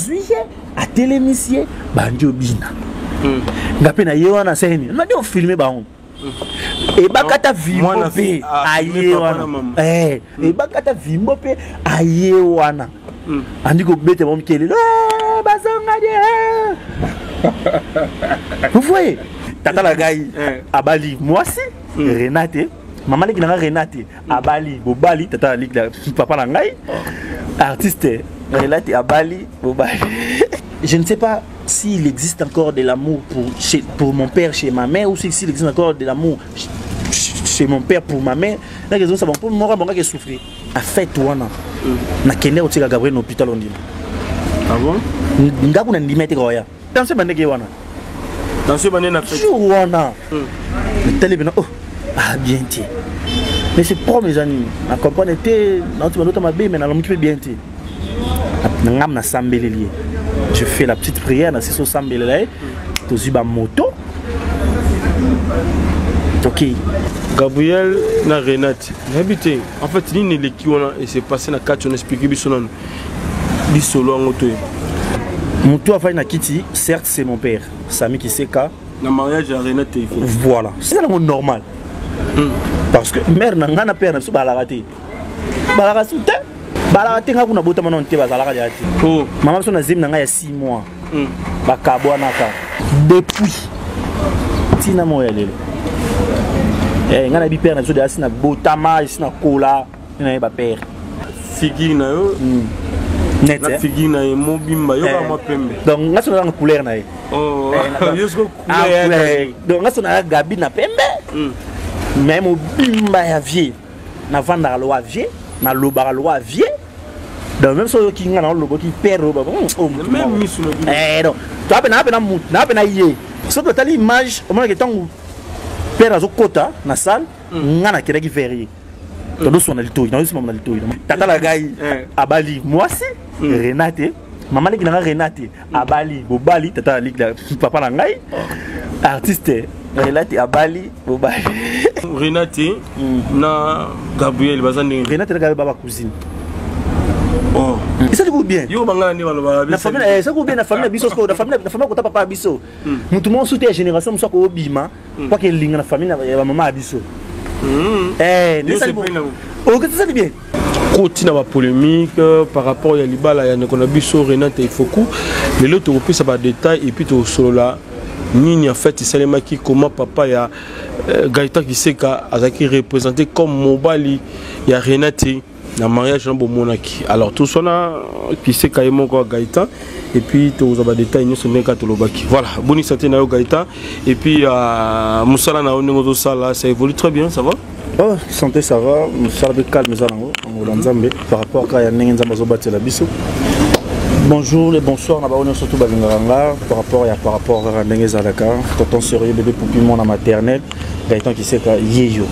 Azwi ye, atelemisi ye, bandi obina. Nga mpe na ye wana asali nini? Nadi ofilme bango. Ebakata vimbo mpe aye wana, ebakata vimbo mpe aye wana, andi kobeta bango mikelelo, bazonga de. Vous voyez, tata na ngai abali mwasi Renate, mama leki na ngai Renate abali mobali, tata na leki papa na ngai artiste Renate abali mobali. Je ne sais pas s'il existe encore de l'amour pour mon père chez ma mère ou s'il existe encore de l'amour chez mon père pour ma mère. Na raison ça, bon, pour moi bon ke souffrir a fait wana, nakende kotika Gabriel na hôpital, ondima. Ah bon? Ndako na ndima ete koya tension bandeke wana. Tension bande na fête jour wana, natali bena, oh, ah bien te, mais c'est propre, eza nini? Na comprendre te, nauti bandota mabe, mais nalamuki mpe bien te. Na ngam nasambeleli ye, je fais la petite prière, nasisi osambelela ye, tozwi bamoto, tokei. Gabriel na Renate, nayebi te en fait nini eleki wana ese passé na kati wana. Explique biso nanu lisolo yango toyeba. Motu afandi na kiti, certes c'est mon père Sami Kiseka. Na mariage ya Renate Ifo. Voilà, c'est nango normal, parce que mère na ngai na père na biso balaka te, balaka su te, balaka te. Ngai kuna botama nano te, bazalaka deya te. Oh. Mama biso na zemi na ngai ya 6 mois, bakabwanaka. Depuis ntina moko ya lelo, ngai nayebi père na biso deya si na botama, esi na kola, nayeba père. Figure na yo net na figure na ye mobimba, yo kaka mwa pembe. Donc ngai so nazanga couleur na ye. Oh, yo siko Ah, couleur ya couleur. Donc ngai so naza Gabi na pembe, mais mobimba ya vie navandaka lowa vie, nalobaka lowa vie. Donc même so oyoki ngai naoloboki père oyo oh, mutu Même moko. misu na bino. Donc toa mpe naa mpe na mutu naa mpe na ye. Soki otali image, omonaki ntango père azokota na salle, ngai nakendaki vers ye, tozoswana litoi, nazosimama na litoi. Tata na ngai abali mwasi Renate, mama leki na ngai Renate abali mobali, tata na leki na papa na ngai artiste Renate abali mobali. Renate na Gabriel baza ndenge? Renate na Gabriel baba cousine. Oh. Esali ko bien. Yo bangana nde balobaka. Na famille, esali ko bien na famille na biso. Sikoyo na famille kota papa ya biso, mutu moko sute ya génération mosusu akobima kwaka elinga na famille ya bamama ya biso. Yo sepeli nango. Okesali bien. Koti na bapolémique par rapport ya libala ya ndeko na biso Renate Ifoku. Lelo tokopesa badétail et puis tokosolola nini en fait esalemaki, comment papa ya Gaëtan Kiseka azalaki représenté comme mobali ya Renate na mariage na bomonaki. Alors toswana Kiseka ye moko ya Gaëtan et puis tokozwa badétail nyonso ndenge kaka tolobaki. Voilà, boni santé na yo Gaëtan? Et puis mosala na yo ndenge ozosala, ça évolue très bien, ça va? Oh, santé ça va, mosala mpe calme eza nango, angola Nzambe par rapport kaka ya ndenge Nzambe azobatela biso. Bonjour et bonsoir na bango nyonso to balingaka nga par rapport kaka ndenge ezalaka. Tonton sérieux, bébé poupi, mwana maternelle, Gaëtan Kiseka yeyo.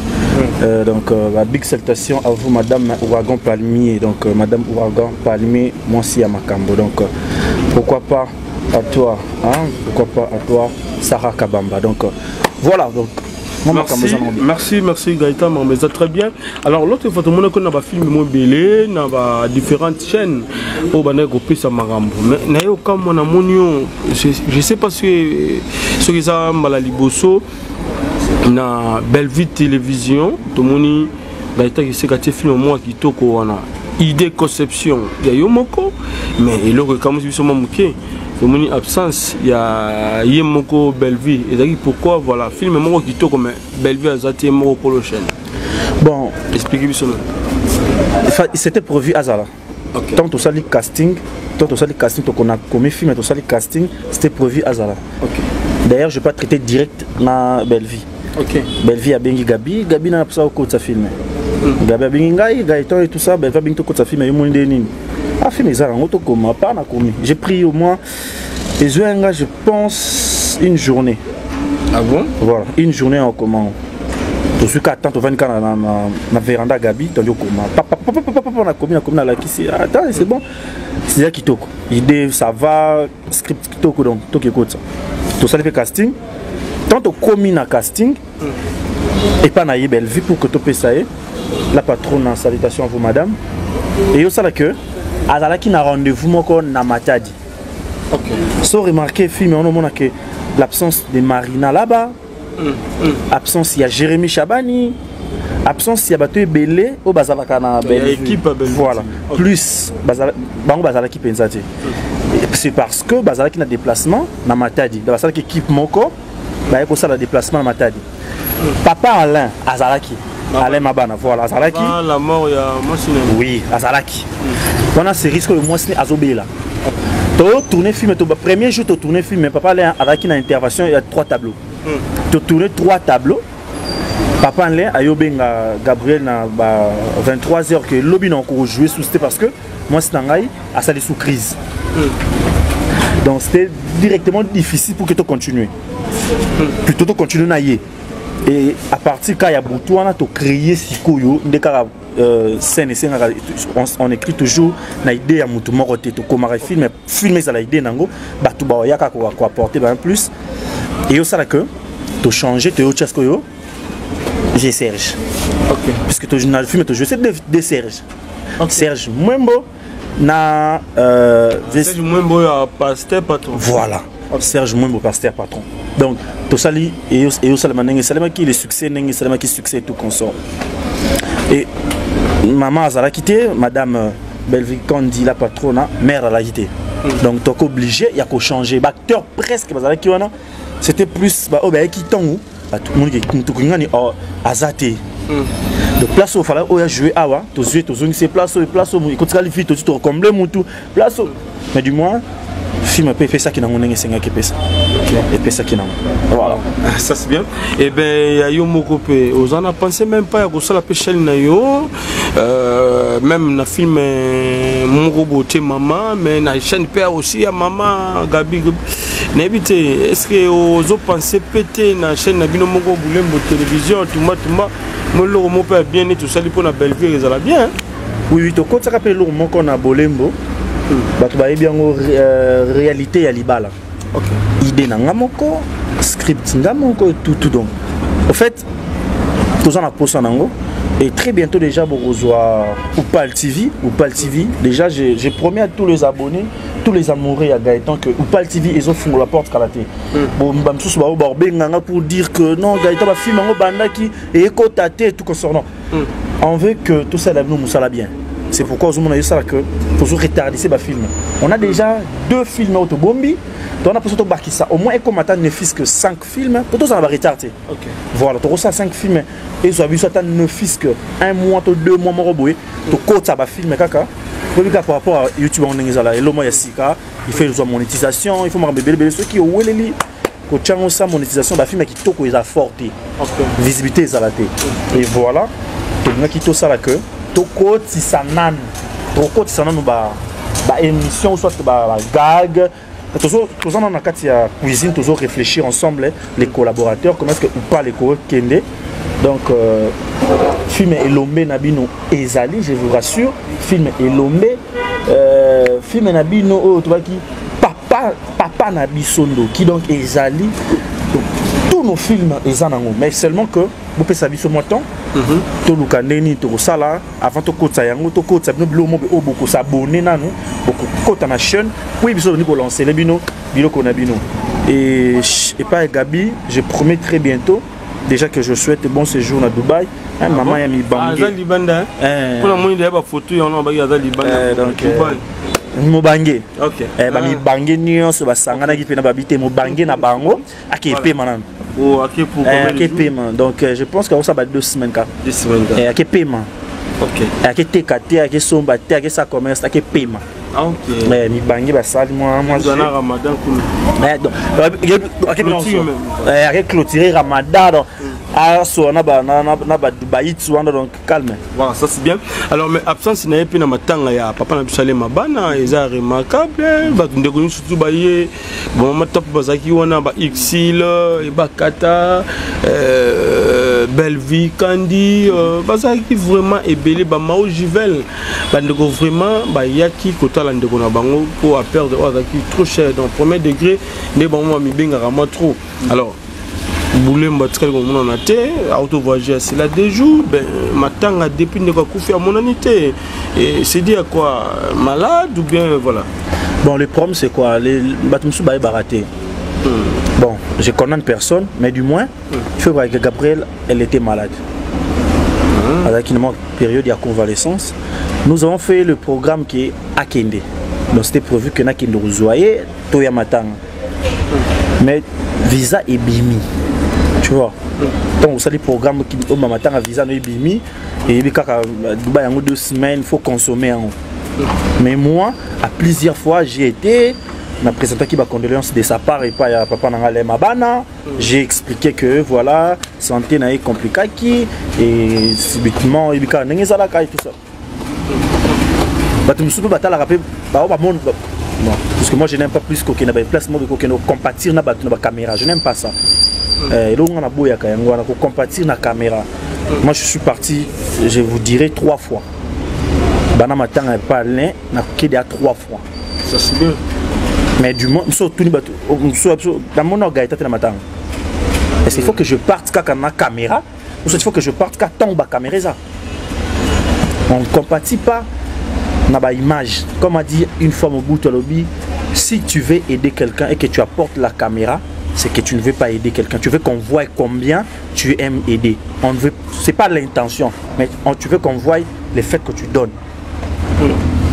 Donc bah, big salutation à vous, madame Ouragan Palmier. Donc madame Ouragan Palmier, mwasi ya makambo. Donc pourquoi pas à toi, hein? Pourquoi pas à toi, Sarah Kabamba. Donc voilà, donc Merci, merci, merci Gaëtan Mambeza, très bien. Alors l'autre fois, tout le monde a un film mobile, na différentes chaînes, au bana kopesa makambo. Mais na yo comme mon amonio, je sais pas si ce qui ça mbala liboso na Bellevue Télévision, tomoni Gaëtan Kiseka tie film moko kitoko wana. Idée conception ya yo moko, mais eloko ekamwisi biso mwa moke, tomoni absence ya ye moko Bellevue ezalaki pourquoi? Voilà, film moko kitoko, mais Bellevue aza te, moko kolo chaîne. Bon. Explique biso. C'était prévu azala. Tant tosali casting, tant tosali casting, tokona komi film, tosali casting, c'était prévu azala. D'ailleurs, je vais pas traiter direct na Bellevue. Bellevue abengi Gabi, Gabi na posa okotisa film. Gabi abengi ngai, Gaëtan et tout ça, Bellevue abengi tokotisa film, yo moni nde nini. Ah, film eza yango tokoma, pas na komi. J'ai pris au moins ezwi nga, je pense, une journée. Ah bon? Voilà, une journée en comment. Tozwi ka temps, tovandi kaka na véranda Gabi, tondi okoma papapapapapa, nakomi, nakomi, nalakisi: attends, c'est bon, c'est kitoko, idée ça va, script kitoko, donc toki ekotisa. Tosali mpe casting. Tant tokomi na casting epa na ye Bellevue pour que topesa ye la patronne, salutation à vous madame, et osala que azalaki na rendez-vous moko na Matadi. Okay. So remarquer film on omona que l'absence de Marina là-bas, absence ya Jérémy Chabani, absence ya bato ebele oyo bazalaka na équipe. Voilà, okay. Plus bango bazalaki mpenza te, c'est parce que bazalaki na déplacement na Matadi. Basalaki équipe moko, baye kosala déplacement na Matadi. Papa Alain azalaki, Alain Mabana, voilà, azalaki. La mort ya mwasi. Oui, azalaki wana. C'est risque oyo mwasi azobela. Totourne film to premier jour, totourne film, papa Alain azalaki na intervention ya trois tableaux. Totourne trois tableaux, papa Alain ayobenga Gabriel na ba 23 heures que lobi na okojouer sous, c'était parce que mwasi na ngai asali sous crise. Donc c'était directement difficile pour que to continue, plutôt to continue na ye. Et à partir ka ya butu wana, tocréer sikoyo nde kaka scène esengaka. On écrit toujours na idée ya motu moko te. Tokomaka film, film ezala idée nango, bato bayaka koapporter ba plus. Eyosala que tochange, toyotia sikoyo G Serge, puisque na film tojouer c'est deux Serge, Serge Mwembo na Serge Mwembo ya pasteur patron. Voilà, Serge Mwembo, pasteur patron. Donc tosali, eyosalema ndenge esalemaki le succès, ndenge esalemaki succès, tout consort. Et mama azalaki te, madame Belvi Kandi, la patrona mère, azalaki te. Donc toko obligé ya kochanger baacteur. Presque bazalaki wana, c'était plus baoyo bayaki ntango mutu kingani aza te. Donc place oyo fala oyo ajouer awa, tozwi, tozongisi place oyo, place oyo ekotikali vite, tozwi, tocomble mutu place oyo. Mais du moins film mpe epesaki nango ndenge esengaki epesa, epesaki nango, voilà. Ça c'est bien. Et ben ya yo moko mpe oza na pensé même pas ya kosala mpe chaîne na yo, même na film moko botie mama, mais na chaîne mpe aussi ya mama Gabi, nayebi te, est ce que ozopense mpe te na chaîne na bino moko, Bulembo Télévision, tumba tumba mo eloko moko mpe ya bien neti osali mpo na Bellevue, ezala bien? Oui, tokotisaka mpe eloko moko na Bolembo, bato bayebi yango, réalité ya libala. Idée na nga moko, script nga moko, tout tout. Donc au fait toza na posa nango et très bientôt déjà bokozwa Upal TV. Upal TV déjà, j'ai promis à tous les abonnés, tous les amoureux ya Gaëtan que Upal TV ezofungola porte kala te. Bon, bamisusu bao babenganga pour dire que non, Gaëtan, bafilm yango bandaki ekota te, tout concernant. On veut que tout ça bino mosala bien, c'est pourquoi ozomona ezosala que tozo retardise bafilm. On a déjà deux films oyo tobombi, tona mposo tobakisa au moins ekoma ata ne fût que 5 films po tozala baretard te. Voilà, tokosala 5 films, ezwa biso ata ne fût que un mois to 2 mois moko boye, tokotisa bafilm kaka. Oyebi kaka par rapport à YouTube yango ndenge ezala, eloko ya sika, il faut ezwa monétisation, il faut makambo ebele ebele. Soki oweleli kotiango sa monétisation, bafilm ya kitoko eza fort te, visibilité ezala te. Et voilà, tolingaki tosala que tokotisa nanu, tokotisa nanu baémission ba soit bagag. Toza nanu na kati ya cuisine, tozo réfléchir ensemble les collaborateurs comment est-ce que ou pas les kokende. Donc film Elombe na bino ezali, je vous rassure, film Elombe, film na bino oyo tobaki papa, papa na biso ndoki, donc ezali. Donc tous nos films eza nango, mais seulement que bopesa biso mwa temps, toluka ndenge nini tokosala avant tokotisa yango, tokotisa bino biloko moko oyo bokosabone nanu, bokokota na chaîne po biso tondi kolancele bino biloko na bino. Et epai Gabi, je promets très bientôt déjà que je souhaite bon séjour na Dubaï, hein, ah, maman ya mibange. Aza libanda mpona moni deya bafoto yango baki aza libanda. Donc mobange, bamibange nyonso basanganaki mpe na babi te, mobange na bango ake epema nanu. Oh, ake pour ake pema. Donc je pense que ça va 2 semaines ka. 2 semaines. Ake pema. Ake teka te, ake somba te, ake sa commerce, ake pema. Ah, ok. Mibange basali mwa mwa ramadan kuna. Ake clôturer ramadan, donc aso na ba na ba Dubai wana, donc calme. Voilà, ça c'est bien. Alors, mais absence na ye mpe na matanga ya papa na biso alema bana eza remarquable. Bato ndeko nyonso tu baye, bamama top bazalaki wana, ba Exil, Ebakata, Bellevie Kandi, bazalaki vraiment ebele, bamao Juvel, bandeko vraiment bayaki kotala ndeko na bango mpo aperdre oyo azalaki trop cher, donc premier degré nde bango bamibengaka mwa trop. Alors Bulembo atikali komonana te, auto voyage ya cela 2 jours. Ben matanga depuis ndeko akufi amonani te. C'est dit à quoi, malade ou bien voilà? Bon, le problème, c'est quoi? Les bato mosusu bayebaka te. Bon, je condamne personne, mais du moins, il faut voir que Gabriel, elle était malade. Avec une période de convalescence. Nous avons fait le programme qui est akende. Donc c'était prévu que nakende kozwa ye, toya matanga. Mais visa ebimi. Tu vois? Donc osali programme oyo matanga, visa no ebimi, eyebi kaka Dubai yango 2 semaines, faut consommer yango. Mais moi, à plusieurs fois, j'ai été na présentaki bacondoléance de sa part epai ya papa na nga Lema Bana. J'ai expliqué que voilà, santé na ye compliquaki et subitement, oyebi kaka ndenge ezalaka et tout ça. Bato mosusu mpe batalaka mpe bao bamona. Bon, parce que moi, je n'aime pas plus kokende baplace moko, kokende kocompatir na bato na bacaméra, je n'aime pas ça. Eloko nga naboyaka yango wana, kocompatir na caméra. Moi, je suis parti, je vous dirais, trois fois. Bana matanga epa Alain, nakokende ya trois fois. Ça, c'est bien. Mais du moins mosusu otuni bato mosusu biso namona Gaëtan te na matanga. Est-ce qu'il faut que je parte kaka na caméra ou il faut que je parte kaka ntango bacaméra eza? On ne compatit pas na baimage. Comme a dit une fois Mobutu, alobi: si tu veux aider quelqu'un et que tu apportes la caméra, c'est que tu ne veux pas aider quelqu'un, tu veux qu'on voie combien tu aimes aider. On ne veut, c'est pas l'intention, mais tu veux qu'on voie le fait que tu donnes.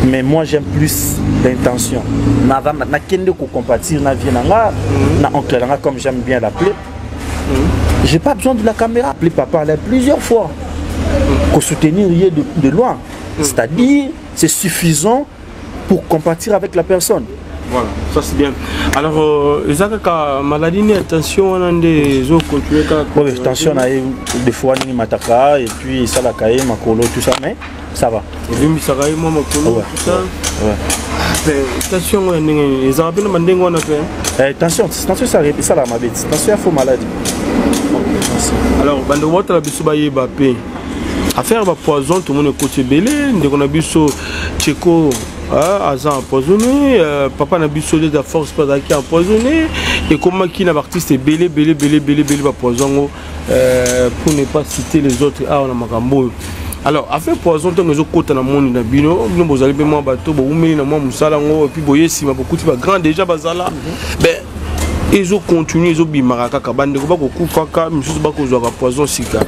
Mais moi, j'aime plus l'intention. Nakende kocompatir na vie na nga, na oncle na nga, comme j'aime bien l'appeler. J'ai pas besoin de la caméra. Appeler papa allait plusieurs fois ko soutenir ye de loin, c'est-à-dire c'est suffisant pour compatir avec la personne. Voilà, ça, c'est bien. Alors, eza kaka maladie ni attention wana nde ezocontinue kaka? Ouais, tension na ye des fois nini mataka et puis esalaka ye makolo, tout ça, mais ça va. Evimbisaka ye mwa makolo? Ouais. Tout ça. Ouais. Mais tension yango ya ndenge ezalaka mpe na bandenge wana mpe? Tension, tension esalaka mabe ti, tension ya faux maladie. Alors, bandeko baotala biso, bayeba mpe affaire bapoison. Tomoni ekoti ebele. Ndeko na biso Cheko aza empoisonné, papa na biso Leda Force mpe azalaki empoisonné. Ekomaki na baartiste ebele ebele ebele ebele ebele bapoison yango, pour ne pas citer les autres awa na makambo oyo. Alors, affaire poison, ntango ezokɔta na moni na bino, bino bozali mpe mwa bato bowumeli na mwa mosala yango, et puis boye nsima bokuti bagrand déjà bazala, ben ezocontinue, ezobimaka kaka, bandeko bakokufaka, misusu bakozwaka poison sika.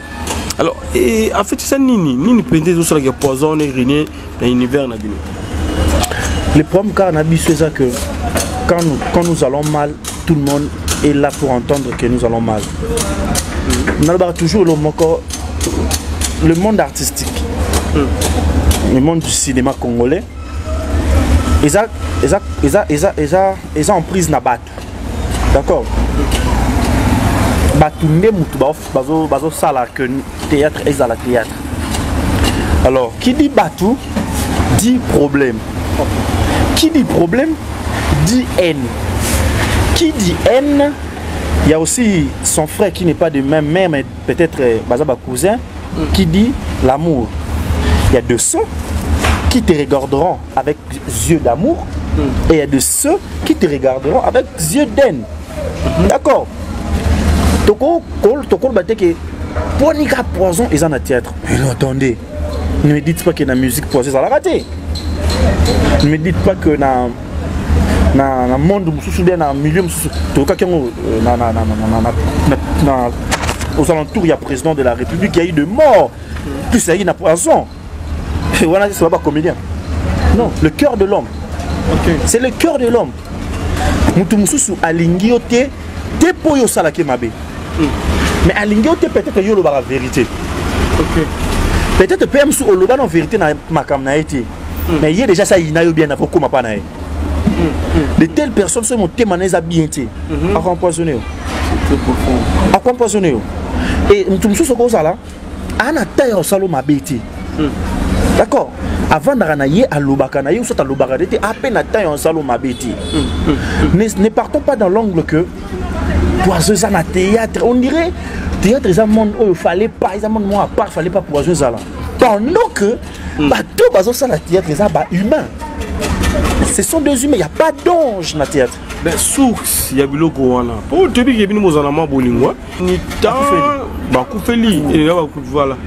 Alors, en fait, eza nini nini mpenza ezosalaka poison wana erégner na univers na bino? Le problème car na biso eza que quand nous allons mal, tout le monde est là pour entendre que nous allons mal. Nalobaka toujours le moko, le monde artistique, le monde du cinéma congolais eza eza eza eza eza eza en prise na bato, d'accord? Bato nde mutu bazosala que théâtre ezala théâtre. Alors, qui dit bato dit problème, qui dit problème dit haine, qui dit haine, il y a aussi son frère qui n'est pas de même mère, mais peut-être baza ba cousin. Qui dit l'amour, il y a de ceux qui te regarderont avec yeux d'amour et il y a de ceux qui te regarderont avec yeux d'haine, d'accord? Tokoloba te ke poni ka poison eza na théâtre. Mais non, attendez, ne me dites pas que na musique poison ezalaka te. Ne me dites pas que na monde mosusu, bien na milieu mosusu, tokokaki yango na aux alentours ya président de la République, il y a eu de morts, plus il y a eu na poison wana. C'est pas comédien, non, le cœur de l'homme. C'est le cœur de l'homme. Mutu mosusu alingi yo te te mpo oyo osalaki mabe, mais alingi yo te peut-être yo olobaka vérité. Peut-être mpe ya mosusu oloba na vérité na makambo na ye te, mais ye déjà sa yina yo bien akokóma mpa na ye. De telle personne, soki motema na eza bien te, akoempoisonne yo. C'est profond. Akoempoisonne yo. E motu mosusu okozala aa na ta ya kosala mabe te, d'accord? Avandaka na ye, alobaka na ye, soit alobaka te te, ape na temps ya kosala mabe te. Ne partons pas dans l'angle que poison eza na théâtre. On dirait théâtre eza monde oyo fallait pas, eza monde moko à part, fallait pas poison ezala, pendant que bato bazosala théâtre eza bahumain, ce sont des humains, il y a pas d'ange na théâtre. Ben, source ya biloko wana, po toyebi ke bino bozala mwa bolingo ni temps bakufeli, voilà.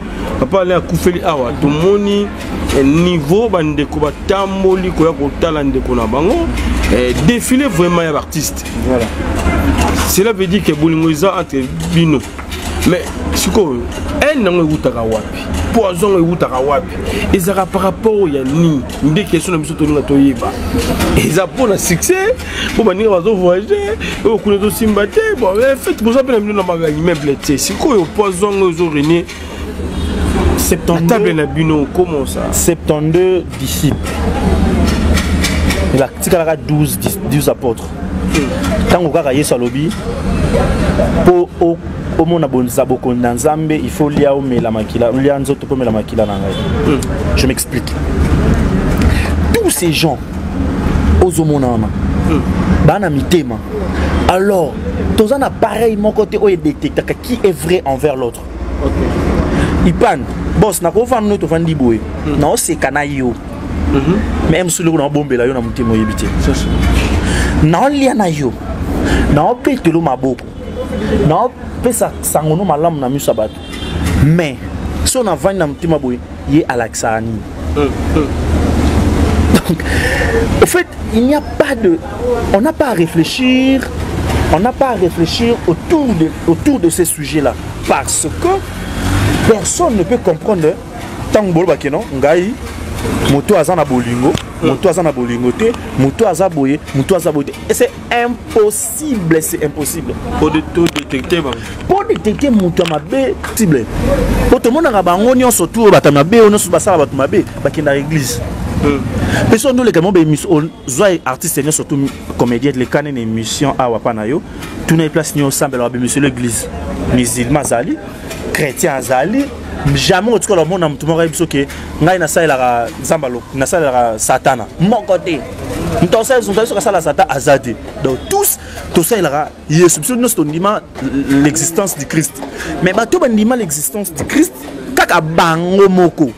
Papa Alain akufeli awa, tomoni niveau bandeko batamboli koya kotala ndeko na bango, défilé vraiment ya artiste. Voilà. Cela veut dire que bolingo eza entre bino. Mais sikoyo haine nango ewutaka wapi? Poison yango ewutaka wapi? Ezalaka par rapport ya nini? Nde question na biso tolinga toyeba. Eza mpona succès, mpo baninga bazovoyage oyo kuna ezosimba te. Bon, en fait boza mpe na bino na baimmeuble te. Sikoyo poison yango ezorenie na table na bino, comment ça? 72 disciples, batikalaka 12, 12 apôtres. Ntango kaka Yesu alobi mpo omona bokonzi na Nzambe, il faut lia, omela makila, lia nzoto mpo omela makila na ngai. Je m'explique. Tous ces gens ozomona wana baa na mitema. Alors toza na pareil moko te oyo edétectaka qui est vrai envers l'autre. Ipan bos, nakovanda no, tovandi boye, naoseka na yo, mais mosusu eloko naobombela yo na motema oyebi te. Naolia na yo, naobetelo maboko, naopesa sango no malamu na miso ya bato, mais so navandi na motema boye, ye alakisaka nini? Donc au fait, il n'y a pas de on n'a pas à réfléchir, on n'a pas à réfléchir autour de ces sujets là parce que personne ne peut comprendre. Ntango bolobaki no ngai, moto aza na bolingo, moto aza na bolingo te, moto aza boye, moto aza boye te, et c'est impossible, c'est impossible. Po détecter bango. Mpo détecter moto ya mabe cible, po tomonaka bango nyonso tu oyo bato ya mabe, oyo nyonso basala bato mabe, bakendaka église. Mpe so ndoleka mo baémission, ozwa artiste nyonso tu, comédien, lekani na émission awa mpa na yo, tuna ye place nyonso osambelaka, baémission, l'église, musulman azali, chrétien azali. Jamais otikala omona motu moko ayebi biso ke ngai nasalelaka Nzambe, nasalelaka Satana. Moko te. Moto soki asala Satan aza te. Donc tous tosalelaka Yesu. Biso nyonso tondima l'existence du Christ, mais bato bandima l'existence du Christ kaka bango moko.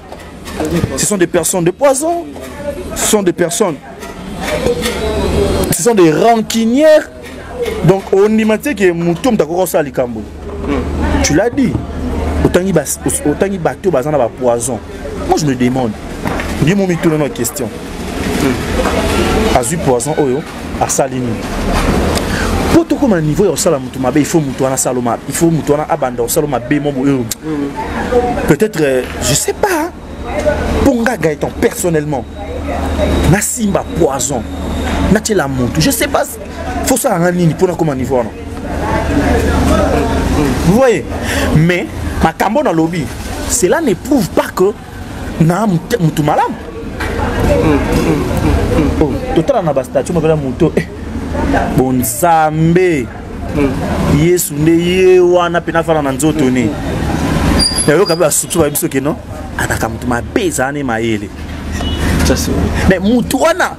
Ce sont des personnes de poison, ce sont des personnes, ce sont des rancunières. Donc ondima te ke moto moto akoki kosala likambo. Tu l'as dit, otangi bato baza na bapoison. Moi je me demande, ye mo mituna na question: azwi poison oyo, asali nini mpo tokóma na niveau ya kosala motu mabe? Il faut motu wana asala, il faut motu wana abanda kosala mabe mo boye. Peut-être, je sais pas, mpo nga Gaëtan personnellement nasimba poison natiela motu, je sais pas, faut salanga nini mpona kóma niveau wana. Vous voyez? Mais makambo nalobi, cela ne prouve pas que na mutu malamu. Oh, totala na bastatue mopela moto, eh, bonzambe Yesu nde ye wana mpe nafanda na nzoto ne. Nayoka mpe basusu bayebi biso ke non, azalaka motu mabe, ezala ne mayele. Mais mutu wana,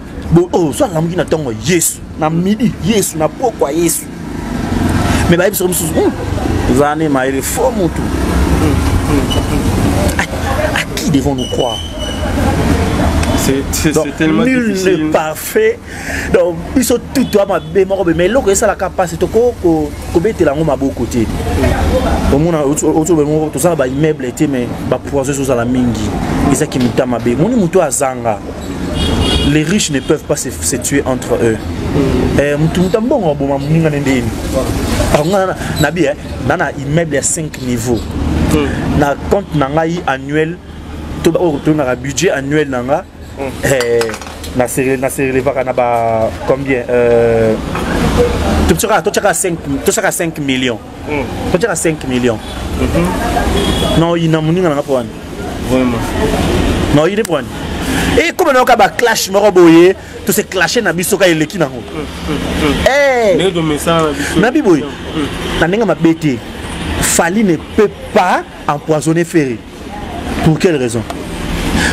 oh, so alamuki na ntongo Yesu, na midi Yesu, na pokwa Yesu, mais bayebi soko mosusu ezala ne mayele fo mutu. À qui devons-nous croire? C'est tellement nul difficile. N'est parfait. Donc biso tout toa mabe moko be, mais eloko esalaka mpasi, toko kobetela yango maboko te. Omona tozala baimmeuble te, mais bapoison ezozala mingi, ezaki moto mabe. Moni moto azanga, les riches ne peuvent pas se tuer entre eux. Mutu mutu mbongo aboma moninga nde ndeni. Nga nabi na immeuble ya 5 niveau, na compte na ngai annuel, oyo tongaka budget annuel na nga, na se relevaka na ba combien? Totiaka 5 millions, totiaka 5 millions na oyina moninga nanga mpo wani na oyini mpo wani. Ekoma nayoka baclash moko boye, tose clashe na biso ka eleki nango nabi boye na ndenge mabe te. Fally ne peut pas empoisonner Ferré. Pour quelle raison?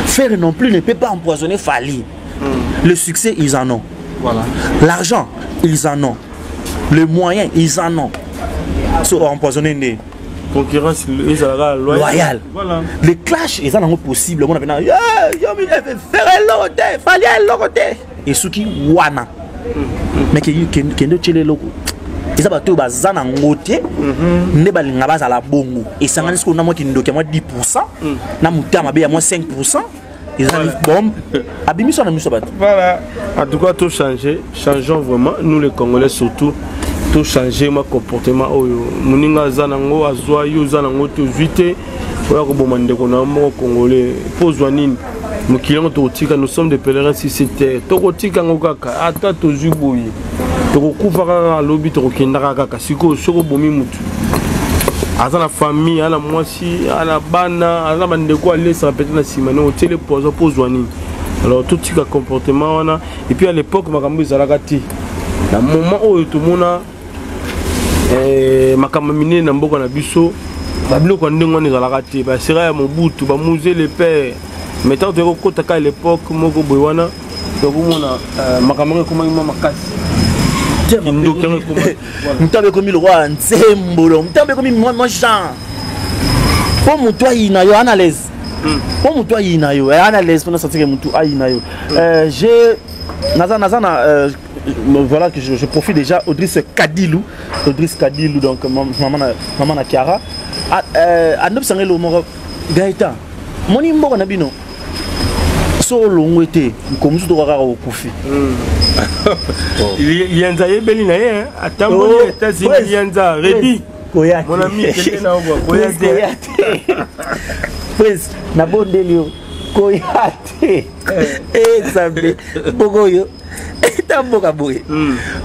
Ferré non plus ne peut pas empoisonner Fally. Le succès, ils en ont. Voilà. L'argent, ils en ont. Le moyen, ils en ont. So empoisonner né. Concurrence ezalaka loyal. Loyal. Voilà. Le clash eza nango possible. Omona pena Ferré eloko te, Fally eloko te, esuki wana. Mais kende otyela eloko. Eza bato oyo baza na ngo te nde balinga bazala bongo. Esangani sikoyo na mwa kindoki ya mwa 10% na motema mabe ya mwa 5%, ezali bombe abimisa na miso bato. Voilà, en tout cas tout changer, changeons vraiment, nous les Congolais surtout, tout changer ma comportement. Oyo moninga aza nango, azwa, yo oza nango te, ozwi te, oya koboma ndeko na moko congolais mpo ozwa nini? Mokili yango tokotika, nous sommes des pèlerins sur cette terre, tokotika yango kaka. Ata tozwi boye, tokokufa kaka, alobi tokokendaka kaka. Sikoyo soki obomi mutu, aza na famille, aza na mwasi, aza na bana, aza na bandeko alesaka peut-être na nsima, ndenge otiele poison mpo ozwa nini? Alors totika comportement wana. Et puis à l'époque makambo ezalaka te. Na moment oyo tomona makambo minene na mboka na biso, babiloko ya ndenge wana ezalaka te. Basera ya Mobutu, bamusée le père, mais ntango toyaki kokota ka l'époque moko boye wana, tokomona makambo yango ekomaki mwa makasi. Kindoki yango ekomaki. Moto abekomi lokola nzembolo, moto abekomi mwa genre mpo moto ayina yo ana l'aise, mpo moto ayina yo ana l'aise, mpona sentir moto ayina yo. J'ai naza na voilà que je profite déjà. Audrice Kadilou, Audrice Kadilou, donc maman na Kiara andobisanga eloko moko: Gaëtan, moni mboka na bino so olongwe te, nkomosu toka kaka okufi. Lianza ayebeli na ye, atamboli États-Unis. Lianza redi. Koya. Mon ami, kende na yo, koya te. Koya te, prince, nabondeli yo, koya te. Nzambe, mboka oyo eta mboka boye,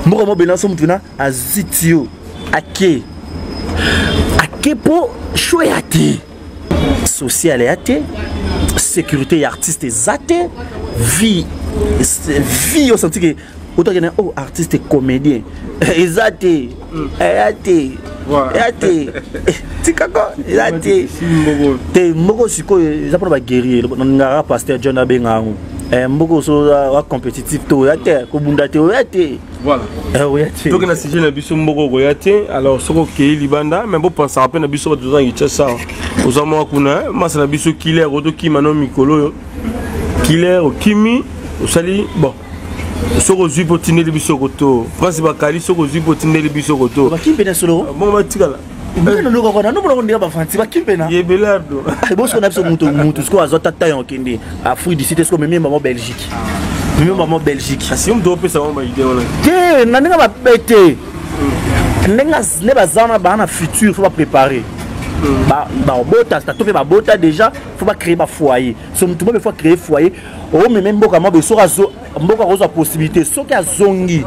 mboka mobena so mutu na aziti yo, ake ake mpo choix ya te, social ya te, sécurité ya artiste eza te, vie osenti ke otokende oh artiste comédien eza te, eya te, eya te, tikako eza te te. Moko sikoyo eza mpona baguerrier. Nalingaka pasteur John abenga yango mboka so wa compétitif te, oya te kobunda te, oya te. Voilà. Oya te. Toki na sujet na biso, mboka okoya te. Alors soki okei libanda, mais bopensaka mpe na biso bato toza na Kinshasa. Oza mwa kuna, masa na biso Kiler, otokima no mikolo oyo. Kiler, okimi, osali bon, soki ozwi mpo otindeli biso koto Prince Bakali, soki ozwi mpo otindeli biso koto. Bakimpe na solo. Bongo batikala. Nobona bafanti bakimpe na Yebelardo. Bosiko na biso mutu sikoyo azwa tata yo okende Afrique du Sud, sikoyo memi bango Belgique, memi bango Belgique. Kasi yo moto opesa bango baidée wana. Te, na ndenge mabe te, ndenge nde baza wana, baa na futur, faut bapréparer, babota to mpe babota déjà, faut bacréer bafoyer. So mutu mo faut créer foyer, omeme mboka mwa boye. Soki azo mboka, akozwa possibilité, soki azongi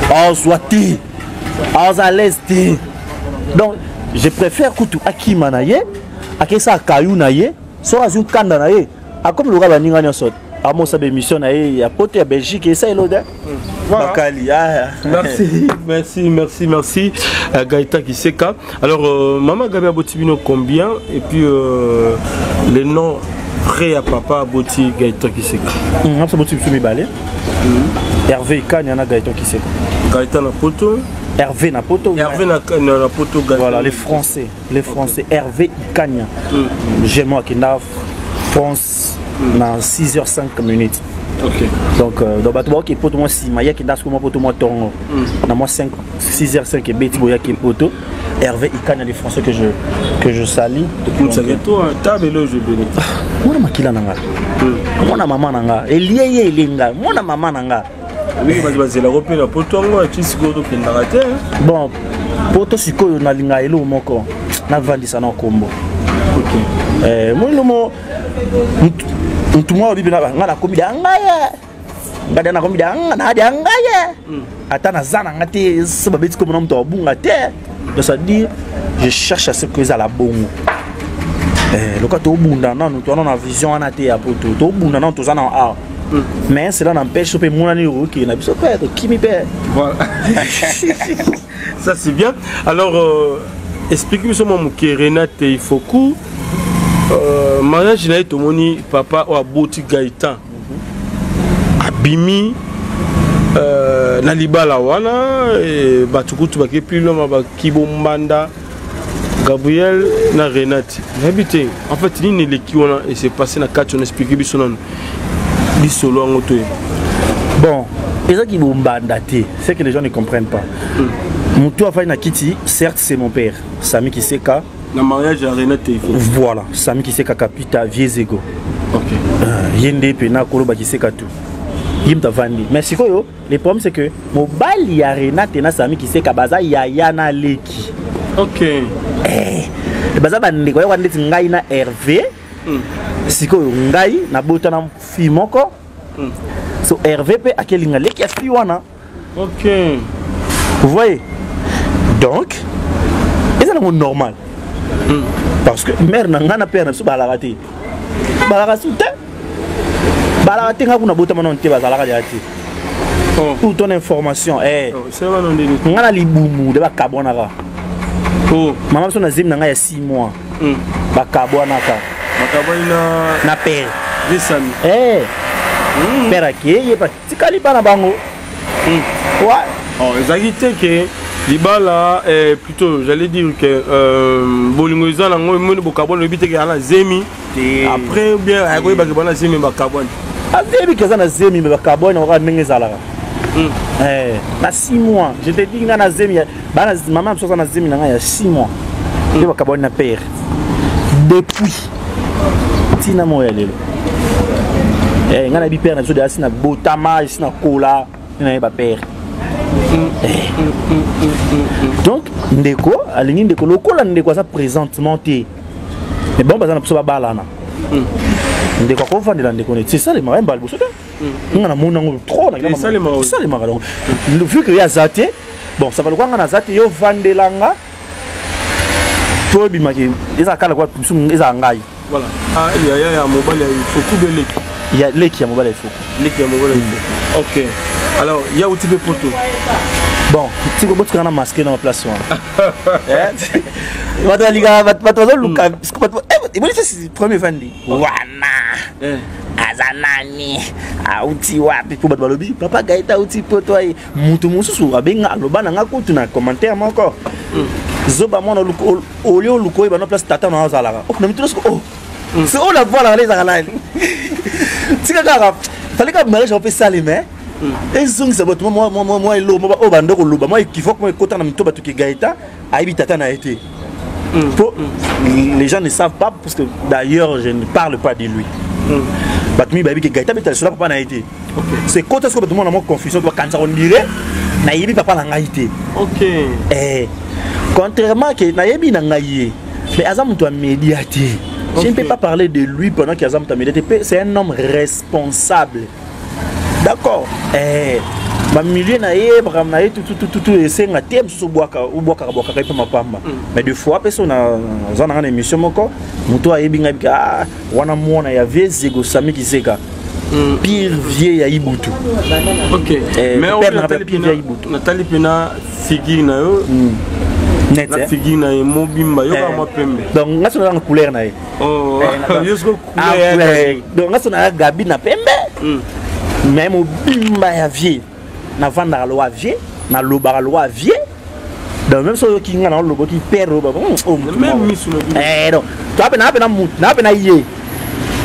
azwa te, aza à l'aise te. Donc je préfère kutu akima na ye, akesa kayu na ye, soki azwi nkanda na ye, akomi loka baninga nyonso, amosa bémission na ye ya poto, ya Belgique, esa elode. Bakali. Merci, merci, merci, merci, Gaëtan Kiseka. Alors maman Gabi aboti bino combien? Et puis le nom prêt à papa aboti Gaëtan Kiseka? Biso boti biso mibale, Hervé Ikania na Gaëtan Kiseka. Gaëtan na poto. Hervé na poto. Hervé na poto, Gaëtan. Voilà, les Français, les Français. Hervé Ikania, j'aime akenda France na 6h05 minutes. Donc bato baoki poto mwa nsima, yaki nda siko mwa poto mwa ntongo na mwa 5 6h05 ebeti boyaki poto. Hervé Ikania, les Français que je salue. Mwana makila na nga, mwana mama na nga, elie ye elie nga, mwana mama na nga. Mingi bato bazelako mpe na poto yango ati sikoyo tokendaka te. Bon, poto sikoyo nalinga eloko moko, navandisa na nkombo molimo mutu moko bibi nga nakomi da ngai nga da nakomi da nga na da ngai, ata naza na nga te, so babeti komona moto abunga te. Donc ça dire je cherche à ce que ezala bongo. Loka tobunda nanu, towana na vision wana te ya poto, tobunda nanu, toza na art, mais cela n'empêche mpe emonani okokende na biso mpe tokimi mpe. Voilà, ça c'est bien. Alors explique biso mwa moke Renate Ifoku, mariage na ye. Tomoni papa oyo aboti Gaëtan abimi na libala wana, bato kutu bake plus loin, bakibombanda Gabriel na Renate. Nayebi te en fait nini eleki wana ese passé na kati wana. Explique biso nanu lisolo yango toyeba. Bon. Ezaki bombanda te, c'est que les gens ne comprennent pas. Moto afai na kiti, certes c'est mon père, Sami Kiseka. Na mariage ya Renate. Voilà, Sami Kiseka Kapita Viezego. Ok. Ye nde mpe nakoloba Kiseka tout. Ye moto avandi. Mais sikoyo, le problème c'est que mobali ya Renate na Sami Kiseka baza yaya na leki. Ok. Eh, baza bandeko yoka ndeti ngai na Hervé. Sikoyo ngai nabota na fille moko. So Hervé mpe akelinga leki ya fille wana. Ok. Vous voyez? Donc, eza nango normal. Parce que mère na ngai na père na biso balaka te. Balaka su te. Balaka te, ngai kuna botama nano te, bazalaka deja te. Oh. Pour ton information, eh. Oh, c'est wana ndeni. Ngai na libumu de bakabwanaka. Oh. Mama biso na zemi na ngai ya 6 mois. Bakabwanaka. Bakabwani na na père. Visami. Eh. Père akeye ye batikali bana bango. Ouais. Oh, ezalaki te ke libala, eh, plutôt j'allais dire que bolingo eza nango, emoni bokabwani, oyebi te ke aza na zemi. Te. Après bien akoyebaki bana zemi, bakabwani. Azebi ke aza na zemi, me bakabwani kaka ndenge ezalaka. Eh, na 6 mois, je te dis, nga na zemi bana mama biso aza na zemi na ngai ya 6 mois nde bakabwani na père. Depuis ntina moko ya lelo, eh, ngai nayebi père na biso deja si na botama, esi na kola nde nayeba père. Eh. Donc ndeko alingi ndeko lokola ndeko aza présentement te, mais bon, baza na biso babalana, ndeko akovandela ndeko neti esalemaka ye mbala liboso te. Nga namoni yango trop. Esalemaka. Esalemaka. Donc vu que ye aza te, bon, ça va, lokola nga naza te, yo vandelanga to ebimaki ezala kala kwa biso, ezala ngai. Voilà. Ah, yaya ya mobali ya Ifoku be leki? Ya leki ya mobali ya Ifoku. Leki ya mobali ya Ifoku. Ok. Alors, ya uti mpe poto. Bon, tiko botikaka na masque na place wana. Bato balingaka, bato bazoluka eboni se premier vandi wana. Aza nani, auti wapi? Mpo bato balobi papa Gaeta auti poto aye. Moto mosusu abenga, aloba na nga kutu na commentaire moko: "Zoba mwana, olie oluka oyeba no place tata na azalaka." Oh, na mituna siko, oh, se oyo navalaka nde ezalaka nani? Tika kaka, fallait kaka mariage yango mpe esalema, ezongisa bato mwa eloko oyo banda koloba, mwa équivoque mwa ekota na mito bato ke Gaeta ayebi tata na ye te. Po les gens ne savent pas, parce que d'ailleurs je ne parle pas de lui. Bato mingi bayebi ke Gaeta betala lisolo papa na ye te. C'est kota siko bato mona mwa confusion, bakanisa on dirait nayebi papa na ngai te. Ok. Eh, contrairement ke nayebi na ngai ye, mais aza moto ya média te. Je ne peux pas parler de lui pendant qu'il aza moto ya média te. C'est un homme responsable, d'accord? Eh, bamilieu na ye, makambo na ye tutututu esenga te mosusu obwaka, obwakaka bwakaka ye mpe mapamba. Mais des fois mpe so naza nanga na émission moko, moto ayebi ngai bika, ah, wana mwana ya vieux Zego Sami Kiseka, pire vieux ya Ibutu. Ok. Eh, Mais père na pire vieux ya Ibutu. Natali mpena figure na yo net na eh. figure na ye mobimba, yo kaka mwa pembe. Donc nga so nazanga couleur na ye. Oh, Eh, yo siko Ah, couleur ya couleur. Donc nga so naza Gabi na pembe, mais mobimba ya vieux, navandaka lowa vieux, nalobaka lowa vieux. Donc même soki oyoki nga na oloba, oki père oyo, oh, mutu Même moko. misu na bino. Eh, donc toa mpe naa mpe na mutu naa mpe na ye,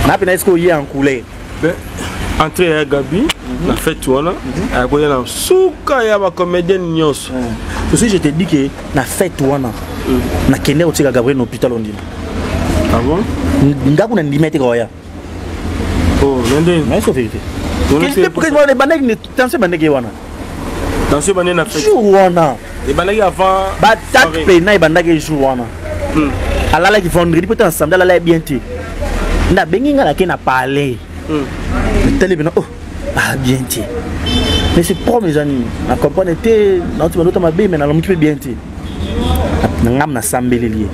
naa mpe na ye sikoyo ye en couleur. Mais, entrée ya Gabi na fête wana, akoya na suka ya bacomédienne nyonso. Aussi, je te dis que na fête wana, nakende kotika Gabriel na hôpital, ondima? Ah bon? Ndako na ndima ete koya. Oh, nde Mais c'est vérité. Tono Ebandaki tension, ebandaki ye wana. Tension ebandaki na fête? Jour wana. Ebandaki avant? Batak pena ebandaki jour wana. Alalaki vendredi mpo te na samedi alalaki bien te. Nde abengi ngai, nake na palais, tali pena, oh, ah, bien te. Mais c'est problème eza nini? Na comprendre te, nauti bandota mabe, mais nalamuki mpe bien te. Na ngam nasambeleli ye,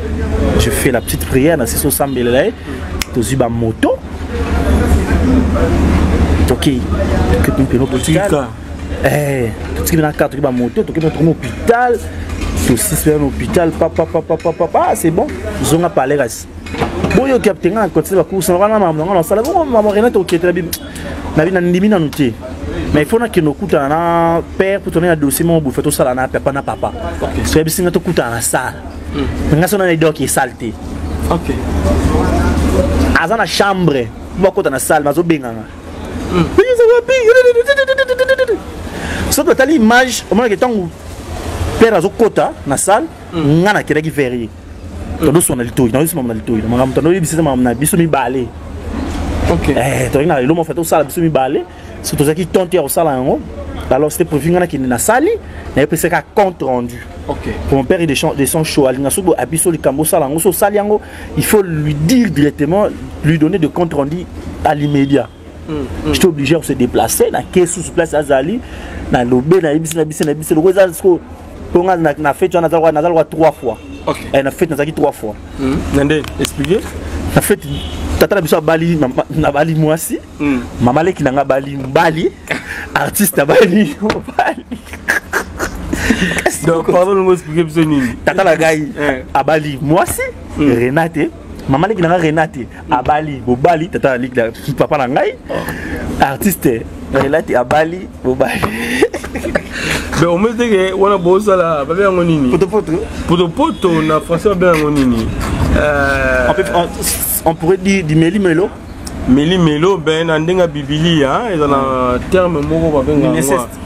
je fais la petite prière na sisi osambelela ye, tozwi bamoto, tokei, tokepi mpena hôpital. Eh, totiki na carte, toki bamoto, toki tokomi hôpital, tosisi na hôpital, papapapapapa, c'est bon, zonga palais. Kasi boyoki te, nga na continue bacourse wana, makambo nango nasala bongo. Mama Renate, oketela na bi nandimi nanu te, mais il faut nakende okutana na père po tona ya dossier moko boye, tosala na papa na papa. So yebisi nga tokutana na salle. Nga so nana edoki esale te. Aza na chambre, po bakota na salle, bazobenganga. Soki totali image, omonaki ntango père azokota na salle, nga nakendaki vers ye, tozoswana litoi, nazosimama na litoi na makambo tanoyebisa makambo na biso mibale. Tozalaki na eloko moko tosala biso mibale, so tozalaki tente ya kosala yango. Alors c'était prévu nga nakende na sali, nayepesaka compte rendu. Pour mon père, il descend chaud, alinga soki abiso likambo osala yango, so osali yango, il faut lui dire directement, lui donner de compte rendu à l'immédiat. J'étais obligé de se déplacer na ke susu place azali, nalobe, nayebisi na biso na biso loko eza siko mpo nga na fête wana naza lokwa trois fois. Na fête nazalaki trois fois. Na nde expliquer. Na fête, tata na biso abali, nabali mwasi, mama leki na nga abali mobali, artiste abali mobali. Donc pardon, ngo expliquer biso nini? Tata na ngai abali mwasi, Renate. Mama leki na nga Renate abali mobali, tata na leki na papa na ngai, artiste Renate abali mobali. Mais omoni teke wana bozala babe yango nini? Potopoto. Potopoto na français babe yango nini? On pourrait dire du meli-melo. Meli-melo ben na ndenge ya bibilia eza na terme moko babenga yango Inceste.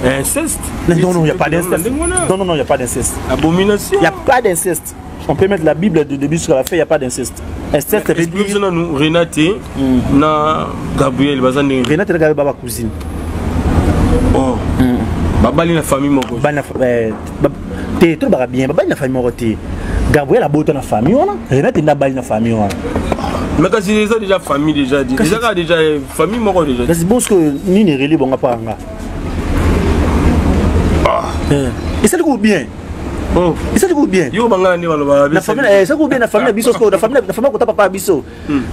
Inceste. Non, non, il n'y a pas d'inceste. Non, non, non, il n'y a pas d'inceste. Abomination. Il n'y a pas d'inceste. On peut mettre la Bible du début jusqu'à la fin, il n'y a pas d'inceste. Inceste, ça veut Explique dire. biso nanu Renate na Gabriel baza ndenge Renate na Gabriel baba cousine. Oh. Babali na famille moko. Bali na te, tolobaka bien, babali na famille moko te. Gabriel abota na famille wana, Renate nde abali na famille wana. Mais kasi eza déjà famille, déjà dit Kasi- déjà kaka déjà famille moko déjà. Kasi bon, ce nini ereli bonga mpa nga? Esali ko bien. Oh. Esali ko bien. Yo bangana nde balobaka. Na famille, esali ko bien na famille na biso, sikoyo na famille, na famille kota papa ya biso,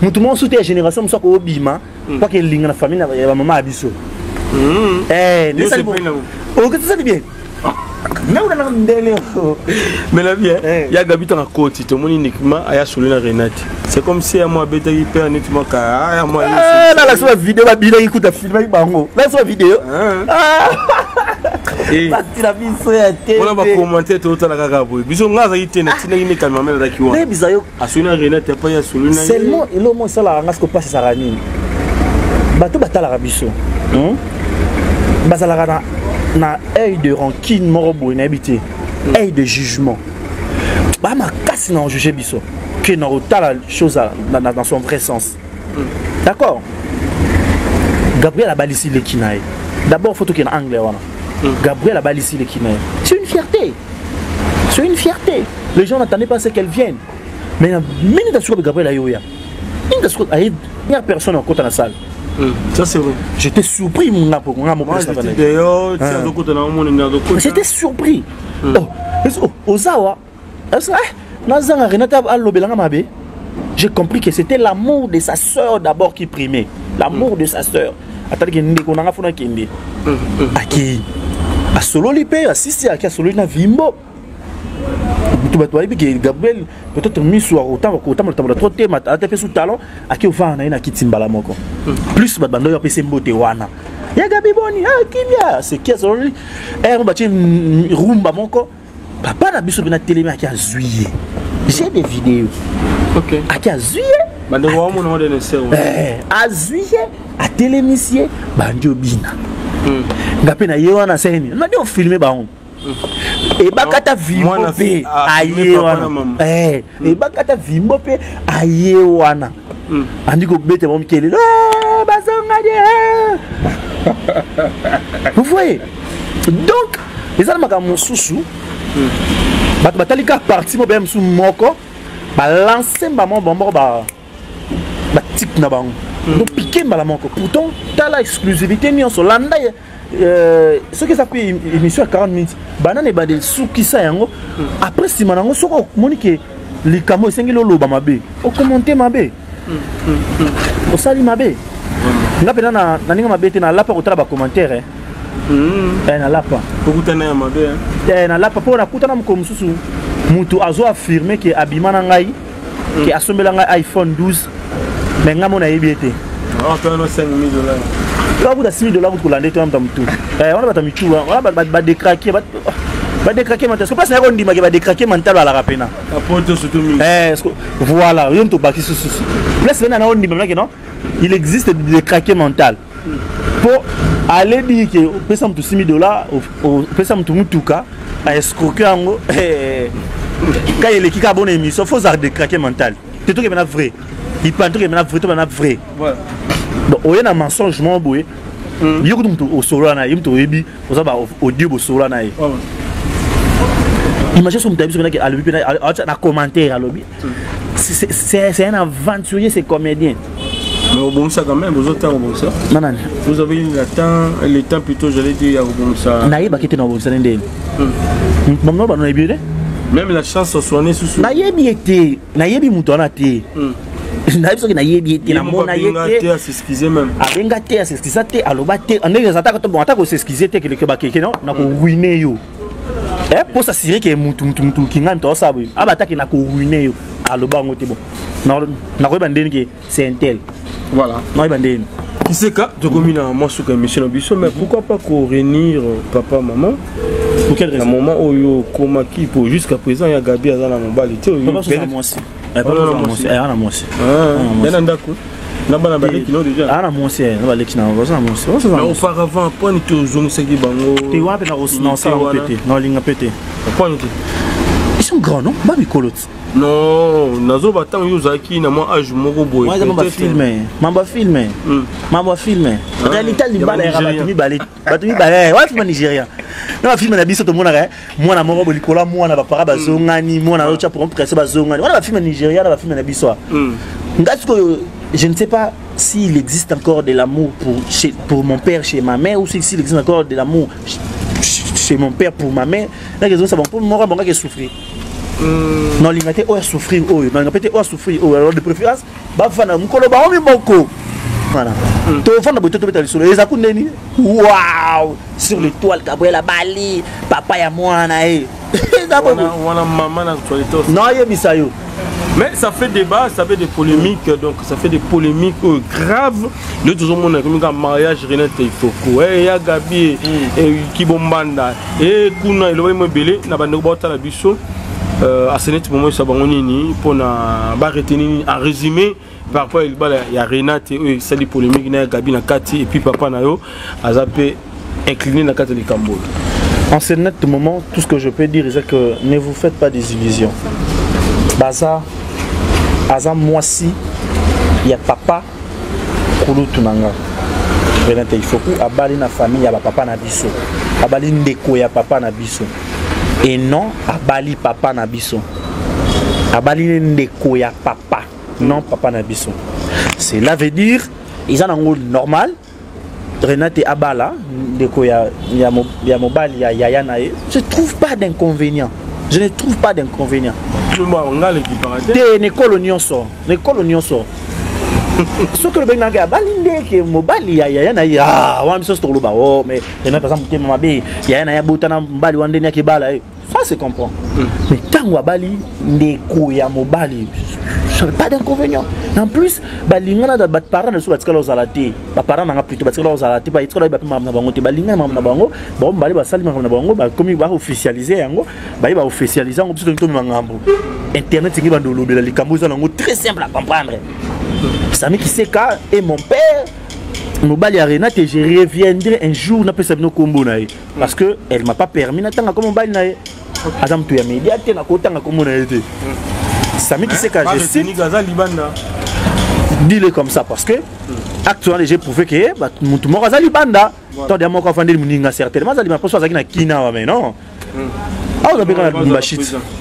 mutu moko suti ya génération mosusu akobima kwaka elinga na famille ya bamama ya biso. Yo Esali sepeli nango. Esali bien naunanaka ndele. Mais la vie Eh. ya Gabi, ntango akoti, tomoni uniquement aya solo na Renate, c'est comme si ya mwa abetaki père neti mwa kaya ya mwa. Nalakisa bavideo, babilaki kuta, filmaki bango, nalakisa bavideo. Bati na biso ya te. Mpona bacommentaire totala kaka boye, biso nga azalaki te, natindaki nde cameraman azalaki wana. Nayebisa yo. Asoli na Renate, apa ya solo na ye. Seulement eloko moko esalaka nga siko mpasi ezalaka nini? Bato batalaka biso, Bazalaka na œil de rancune moko boye, nayebi te, œil de jugement baa makasi na ojuge biso ke na kotala chose dans son vrai sens. D'accord, Gabriel abalisi leki na ye. D'abord faut tokende na angle wana. Gabriel abalisi leki na ye, c'est une fierté, c'est une fierté. Les gens n'attendaient pas ce qu'elle vienne, mais na minute asuka Gabriel ayoya, minute asuka aye, première personne akota na salle. Ça c'est vrai. J'étais surpris nga po nga mo. Moi j'étais dehors, ti azokota na omoni nde azokota. J'étais surpris. Oh, oh, ozawa est-ce que nazanga Renata alobelanga mabe? J'ai compris que c'était l'amour de sa sœur d'abord qui primait, l'amour de sa sœur. Ataliki ndeko nanga funa kende, akei, asololi mpe asisi, aki asololi na vimbo. Bato bayebi ke Gabriel peut-être miso akotambola tambola trop te, ata mpe su talon, aki ovanda na ye na kiti mbala moko. Plus bato bando oyo apesi mbote wana ya Gabi, boni kimia seki, asololi ere batie rumba moko. Papa na biso mpe na telemi, aki azwi ye, j'ai des vidéos. Aki azwi ye. Bandeko bamona ngo denese. Azwi ye, atelemisi ye, bandi obina. Nga mpe na ye wana asali nini? Nadi ofilme bango, ebakata vimbo mpe aye wana, ebakata vimbo mpe aye wana, andi kobeta bango mikelelo, bazonga de. Vous voyez donc, eza na makambo mosusu, bato batali kaka parti mo beya mosusu moko, balance mbamo bango moko batike na bango, donc pike mbala moko. Pourtant tala exclusivité nyonso, landa soki eza mpe émission ya 40 minutes, banana ebande esukisa yango. Après nsima nango, soki omoni ke likambo esengeli oloba mabe, okommente mabe, osali mabe. Nga mpena na ndenge mabe te, nalapa kotala bacommentaire, nalapa. Okutana ya mabe? Nalapa mpo nakutana mokolo mosusu, motu azo affirme ke abima na ngai, ke asombela ngai iPhone 12, mais ngai mo nayebi ye te. $5000. Bakuta 6 000 $, kutu kolanda ete wana moto ya motu wana, bato ya mitu wana badétraqué, badétraqué mental. Place na ye kondimake badétraqué mental balaka pena. Voilà, yo moto obaki sususu place pena na ondima menake non, il existe détraqué mental. Mpo ale dire ke opesa moto 6000 dollars, opesa moto mutuka, aescroke yango ka eleki kaka bona émission, faut ozala décraqué mental te. Tokebe na vrai ipani, tokebe na vrai, tobe na vrai. Donc oye na mensonge moko boye, yo kutu moto osolola na ye, moto oyebi oza ba audio bosolola na ye. Imagine so moto ayebi soki alobi mpe na commentaire, alobi c'est un aventurier, c'est comédien. Mais au bon ça quand même, vous autres, au bon ça. Non, non. Vous avez eu le temps, le temps plutôt, j'allais dire, au bon ça. Nayebaki te na obongisa ndeni. Maman ba nayebi te. Même la chance de soigner sous. Nayebi ye te, nayebi moto wana te. Nayebi soki nayebi ye te, namona ye te. As'excuse même. Abenga te, as'excuse te, aloba te. Ndenge eza taka to bon, ata kos'excuse te keleke bakeke non, na koruine yo. Eh, pour s'assurer que mutu mutu mutu kinga mutu osala boye. Aba ataki na koruine yo. Aloba yango te bon. Nakoyeba ndeni ke c'est un tel. Voilà. Nakoyeba ndeni. Kiseka, tokomi na mwa suka émission na biso, mais pourquoi pas koréunir papa, maman? Pour quelle Na raison? Moment oyo okomaki, po jusqu'à présent ya Gabi aza na mobali te. Papa soza mwasi. Eh, papa soza mwasi. Eh, ana mwasi. Ya na ndako na bana baleki no déjà? Ana mwasi, eh, na baleki na baza na mwasi. Baza Mais auparavant, mponi tozongisaki bango? Te, wana mpe na osala yango mpe te, na olinga mpe te. Mponi te? Ils sont grands, non? Ba mikolo ti. Non, nazoba ntango yo ozalaki na mwa age moko boye. Wana eza mambo ya film, mambo ya film, mambo ya film. Réalité libala yaka bato mibale, bato mibale. Wana film nigérien na bafilm na biso tomonaka mwana moko bo likolo ya mwana, bapara bazongani, mwana azotya presse, bazongani. Wana bafilm ya Nigéria na bafilm na biso. Nga sikoyo, je ne sais pas s'il existe encore de l'amour pour mon père chez ma mère ou s'il existe encore de l'amour chez mon père pour ma mère. Nake ezongisa bango mpo moko bangaki esouffrir. Nalinga te oyo asouffrir oyo, nalinga mpe te oyo asouffrir oyo. Alors de préférence bafanda mokolo bango miboko. Voilà, tofanda boye, tobeta lisolo eza ku ndeni. Wow, sur l'étoile, Gabriel abali papa ya mwana ye. Eza bongo. Wana mama na actualité. Nayebisa yo. Mais ça fait débat, ça fait des polémiques, donc ça fait des polémiques graves. Nous toujours mon comme un mariage Renate Ifoko, eh ya Gabi et Kibombanda et kuna elobi mo ebele na bandeko baotala biso aseneti momo esa bango nini mpona baretenir nini en résumé par rapport ya libala ya Renate oyo esali polémique na ya Gabi na kati, et puis papa na yo aza mpe incliné na kati ya likambo oyo? En ce net moment, tout ce que je peux dire, c'est que ne vous faites pas des illusions. Baza, aza mwasi, ya papa, kulutu na nga. Renate Ifoku, abali na famille ya ba papa na biso. Abali ndeko ya papa na biso. Et non, abali papa na biso. Abali ndeko ya papa, non papa na biso. Cela veut dire, ils en ont normal. Renate abala ndeko ya mobali ya yaya na ye. Je trouve pas d'inconvénient, je ne trouve pas d'inconvénient. Nga lekipaka te. Te, na ekolo nyonso, na ekolo nyonso, soki olobi nanga abali ndeke mobali ya yaya na ye, ah, wana biso tokoloba o mais Renate aza motema mabe, yaya na ye abotana mobali wana, ndeni akebala ye, ça se comprend. Mais ntango abali ndeko ya mobali, pas d'inconvénient. En plus balingana, baparent na biso batikala ozala te, baparent nanga plutôt batikala ozala te, batikala oyeba mpe makambo na bango te. Balingana makambo na bango, bango mibale basali makambo na bango, bakomi baofficialize yango, baye baofficialize yango. Biso tongi tomema ngambo internet engi bando olobela likambo eza nango très simple à comprendre. Sami Kiseka et mon père, mobali ya Renate, je reviendrai un jour napesa bino kombo na ye, parce que elle m'a pas permis natanga kombo mobali na ye. Aza moto ya média te, nakotanga kombo na ye te. Sami Kiseka, je cite. Aza libanda. Dis-le comme ça, parce que acte wana j'ai prouvé que motu moko aza libanda to dia moko afandeli moninga, certainement aza libanda mposo azalaki na kina awa. Mais non, awa oza mpe kaka na Lubumbashi,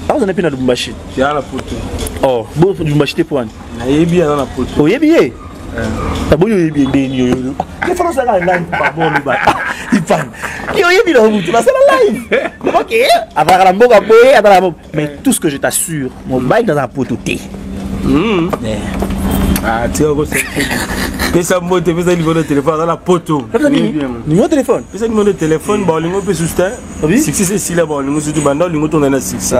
awa oza mpe na Lubumbashi. Ya na poto. Oh bo Lubumbashi te po wani? Nayebi, aza na poto. Oyebi ye? Aboyi, oyebi ndeni oyo defana osaka live pardon, oloba ifan yo oyebi na mutu basala live, ok, azalaka na mboka boye, azalaka na. Mais tout ce que je t'assure, mobali naza na poto te. Ah, tika kosa. Pesa mbote, pesa numéro de téléphone, aza na poto. Numéro de téléphone? Pesa numéro de téléphone, baolingo mpe susu te. Succès esila, baolingo surtout banda olingo tonga na succès.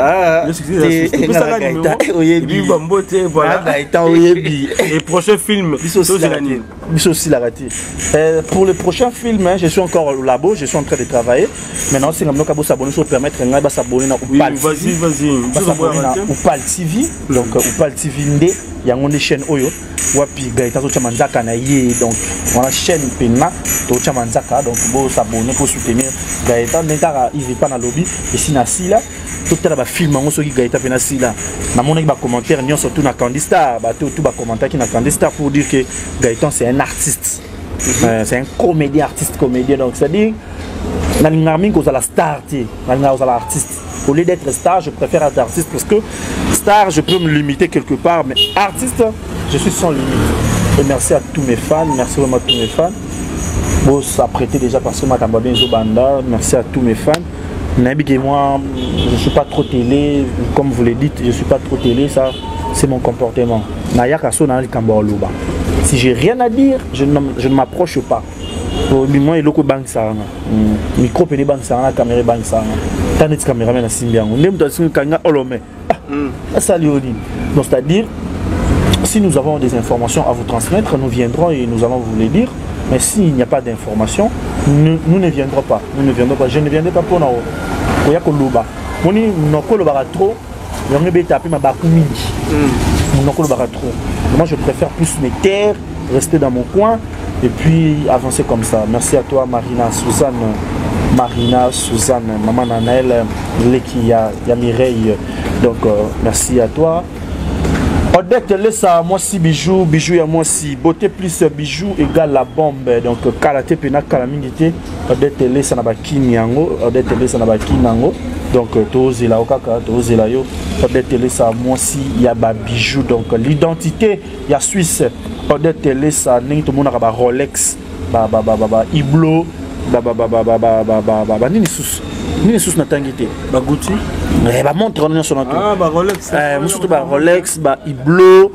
Pesaka numéro, bambote, voilà. Gaëtan, oyebi. Et prochain film? Biso osilaka te. Pour le prochain film, hein, je suis encore au labo, je suis en train de travailler. Maintenant c'est nga bosabonner, so permettre ngai basabonner na Upal. Vas-y, vas-y. Basabonner na Upal TV, donc Upal TV nde yango nde chaîne oyo. Wapi Gaëtan azotya manzaka na ye. Donc wana chaîne pena totya manzaka, donc bosabonner pour soutenir Gaëtan. Ndenge kaka Yves pa na lobi esi na sila, totala bafilm yango. Soki Gaëtan mpe na sila, namonaki bacommentaire nyonso tout na Candy Star, bato tout bacommentaki na Candy Star pour dire que Gaëtan, c'est un artiste, c'est un comédien, artiste comédien. Donc c'est à dire, nalingaka mingi kozala star te, nalingaka kozala artiste. Au lieu d'être star, je préfère être artiste, parce que star, je peux me limiter quelque part, mais artiste, je suis sans limite. Et merci à tous mes fans, merci vraiment à tous mes fans. Bon, s'apprêter déjà parce que makambo bien banda. Merci à tous mes fans. Nayebi que moi, je suis pas trop télé, comme vous le dites, je suis pas trop télé, ça, c'est mon comportement. Nayaka so na likambo oloba. Si j'ai rien à dire, je ne m'approche pas. Moi, eloko ebangisaka nga micro pene, ebangisaka nga caméra, ebangisaka nga ta neti caméraman asimbi yango nde moto asimbi kanga olome asali yo nini. Donc c'est à dire, si nous avons des informations à vous transmettre, nous viendrons et nous allons vous les dire. Mais s'il n'y a pas d'informations, nous, nous ne viendrons pas. Nous ne viendrons pas. Je ne viendrai pas pour nous. Koya koloba. Moni monoko olobaka trop, yango ebeta mpe mabaku mingi. Monoko olobaka trop. Moi, je préfère plus me taire, rester dans mon coin et puis avancer comme ça. Merci à toi, Marina Suzanne. Marina Suzanne, maman Nanaël, Leki ya, ya Mireille. Donc, merci à toi. Odette Lessa, mwasi bijou, bijou ya mwasi, beauté plus bijou égale la bombe. Donc, kala te pena kala mingi te. Odette Lessa na bakini yango, Odette Lessa na bakini yango. Donc, tozela yo kaka, tozela yo. Odette Lessa, mwasi ya ba bijou. Donc, l'identité ya Suisse. Odette Lessa, ndenge tomonaka ba Rolex, ba ba ba ba ba Hublot, ba ba ba ba ba ba ba ba ba ba nini susu? Nini susu natangi te? Bagucci. Eh, bamontre wana nyonso na to. Ah, barolex. Eh, mosusu ba Rolex, ba Hublot,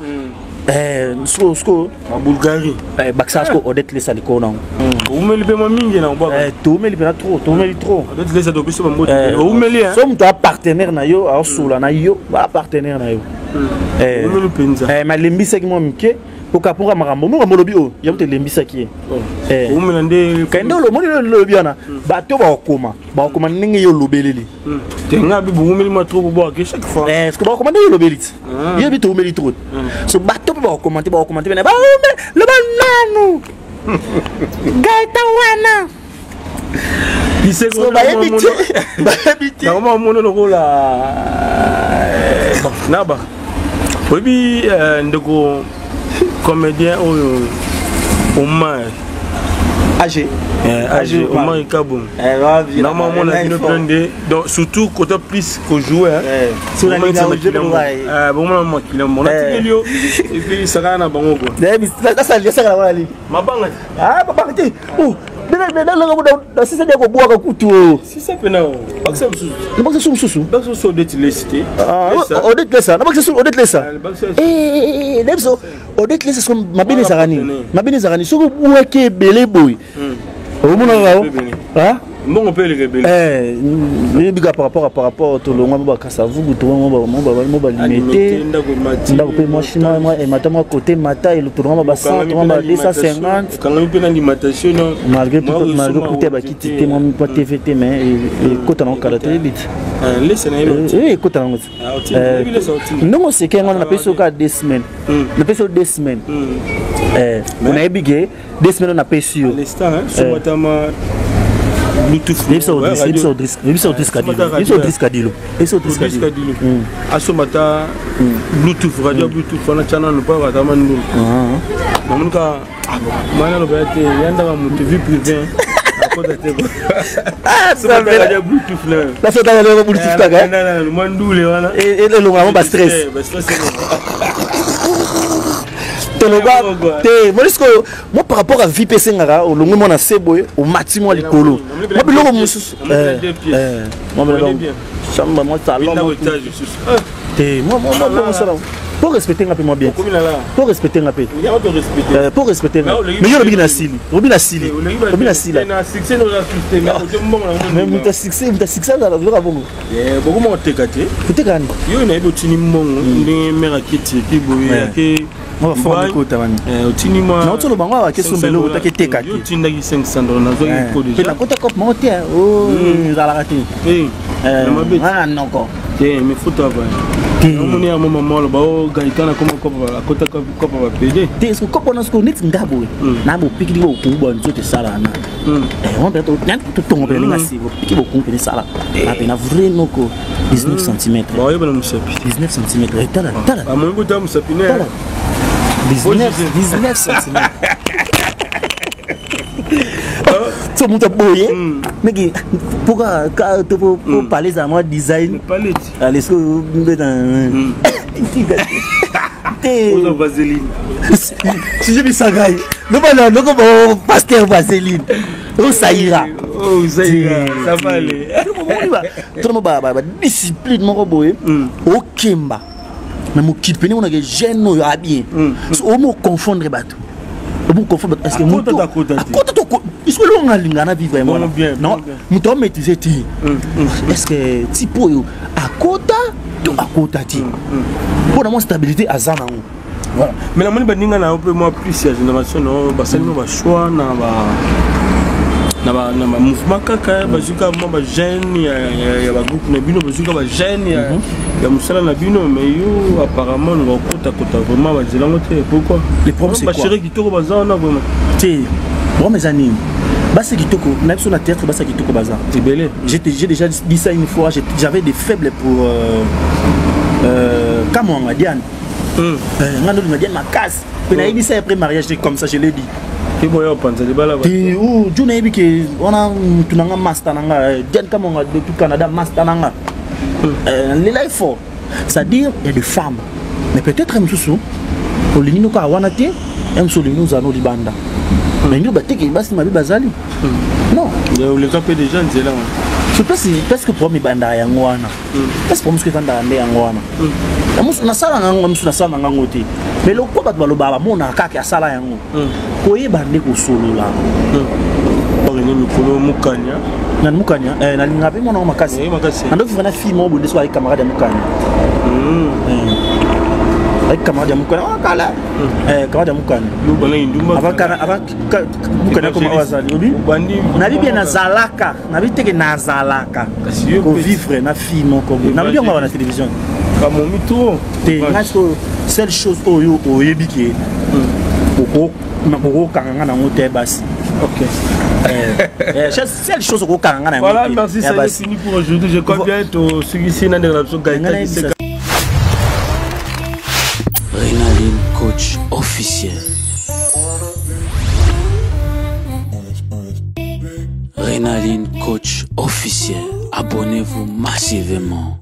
eh, siko siko Babulgari. Eh, bakisaka siko Odette Lesa likolo nango. Oumeli mpe mwa mingi na obwaka. Eh, toumeli mpena trop, toumeli trop. Odette Lesa, topesi bambote. Oumeli. So moto a partenaire na yo, aosola na yo, ba partenaire na yo. Eh, oumeli mpenza. Eh, malembisaki mwa mike okaponga makambo moko molobi oyo ya moto elembisaki ye. Eh. Oumela nde. Kende olomoni lobi wana, bato bakokoma ndenge yo olobeleli. Te, nga bi boumeli mwa trop, bobwaka chaque fois. Eh, parce que bakokoma ndenge olobeli ti yo bi toumeli trop. So bato mpe bakokomante, bakokomante pene baume loba nanu Gaëtan wana. So bayebi te, bayebi te. Nakoma omona lokola naba oyebi ndeko comédien oyo Omar. AG. AG Omar Kabum, nakoma omona bino mpe nde. Donc surtout kota plus kojouer, bomona makila mo natikeli yo et puis sakana na bango quoi. Nasala wana nini? Mabanga. Ah, mabanga te. Nasisa nde kobwaka kutu. Sisa mpena, bakisa mosusu. Nabakisa su mosusu. Bakisa mosusu Odette Lesi te. Odette Lesa, nabakisa su Odette Lesa. Nayebiso Odette Lesa so mabene ezalaka nini? Mabene ezalaka nini? Soki obwaki ebele boye, omonaka o Mbongo mpe eleka ebele. Nayebika par rapport tolongwa mo bakasavubu, tolongwa mo balimete, ndako mpe mwa emata, mwa kote mata, tolongwa ba 100, tolongwa ba 250. Okangami mpe na alimentation. Malgré kuta bakiti te, mwa TV te, mais ekota nango kala, toyebi te. Ekota nango te. Ndongo oseke yango wana, napesi yo kaka 2 semaines, napesi yo 2 semaines. Nayebi ke 2 semaines oyo napesi yo. Yebisa Odris Kadilo, yebisa Odris Kadilo, yebisa Odris Kadilo asomba ata bluetooth, radio bluetooth wana, tia nano mpo atama ndulu. Namonika mana aloba te, yandaka moto vie privée akota te. Radio bluetooth. Nasotaka bluetooth kaka. Mwa ndule wana. Elonga mo bastress, toloba te. Moni sikoyo mo par rapport à vie mpe esengaka olongwe mwana se boye, omati mwa likolo, mwa biloko mosusu, chambre, mwa salon te, mosala po respecter nga mpe mwa bien, po respecter nga mpe, po respecter nga. Mais yo olobiki na sili, olobi na sili, olobi na sila. Mais moto ya succès, moto ya succès azala biloko ya bongo. Bokoma koteka te. Koteka nani? Yo nayebi otini mbongo ndenge mare aketi eke boye ake. Otini mwa naotolo bango awa akesomba eloko taki eteka te. Otindaki 500 dollars, nazwaki ko déjà. Nakota cope moko te, ezalaka te. Noko. Te, mais faut travailler. Omoni yango mama aloba o Gaëtan akoma kopa, akota kopa bapede. Te, soki kopa wana sikoyo neti nga boye na bopikili bokungu bwa nzoto esalaka na totongo mpena ndenge asi bopiki bokungu mpena esala na mpena vrai noko 19 cm. Baoyeba na mosapi. 19 cm, tala tala. Amoni kota mosapi ne. Tala, 19 cm. So moto aboye meki mpoka to po parler ezala mwa design. Ale soki mbeta te, sujet bisangai lobana loko pasteur vaseline osaira. Tolamo badiscipline moko boye okemba mais mokili pene monake jeune oyo abien omo confondre bato, omo confondre bato parce que moto akota to biso elongo alinga na vivre yango. Non, moto amaîtrise te. Est ce que type oyo akota to akota te mpo na mwa stabilité aza nango? Voilà. Mais namoni baninga na yo mpe mwa plus ya génération na yo basali mwa bachoix na bamouvement kaka bazwi kaka mwa bajeune ya bagroupe na bino, bazwi kaka bajeune ya mosala na bino. Mais yo apparemment olinga kokotakota vraiment banzela yango te. Pourquoi? Le problème, c'est quoi? Bachéri kitoko baza wana vraiment. Te, problème eza nini? Basi kitoko na biso na théâtre, basi kitoko baza ebele. J'ai déjà dit ça une fois, j'avais des faibles pour Kamwanga Diane. Nga ndolinga Diane makasi mpe nayebisa après mariage comme ça, je l'ai dit. Te, boya opanza libala. Te, ju nayebi ke wana mutu na nga, master na nga Diane Kamwanga depuis Canada, master na nga lela ye fort. C'est-à-dire, il y a des femmes, mais peut-être mosusu olingi no kaka wana te, ya mosusu olingi ozala no libanda, mais ndio bateki basi mabe bazali non. Oleka mpe déjà nzela wana. So place que problème ebandaka yango wana, place problème soki evandaka nde yango wana. Nasala nango mosusu, nasala na ngango te, mais lokwa bato balobaka, bamonaka kaka asala yango, koyeba nde kosolola. Bakende mikolo mokanya. Nani? Mokanya nalingaka mpe mwana ngo makasi. Nandoki na fille moko bonde so ayi camarade ya mokanya, ayi camarade ya mokanya kala, camarade ya mokanya avant mokanya koma oyo azali obi. Nabi bien, nazalaka, nabi teke nazalaka kovivre na fille moko boye, nalobi yango awa na télévision. Kamomi to. Te, ngai sikoyo seule chose oyo oyebi ke okokanga nga nango te, basi. Ok. Seule chose okokanga nga na yango. Voilà, merci, c'est fini pour aujourd'hui. Je crois bien tosukisi na ndenge na biso Gaëtan. Renaline coach officiel. Renaline coach officiel. Abonnez-vous massivement.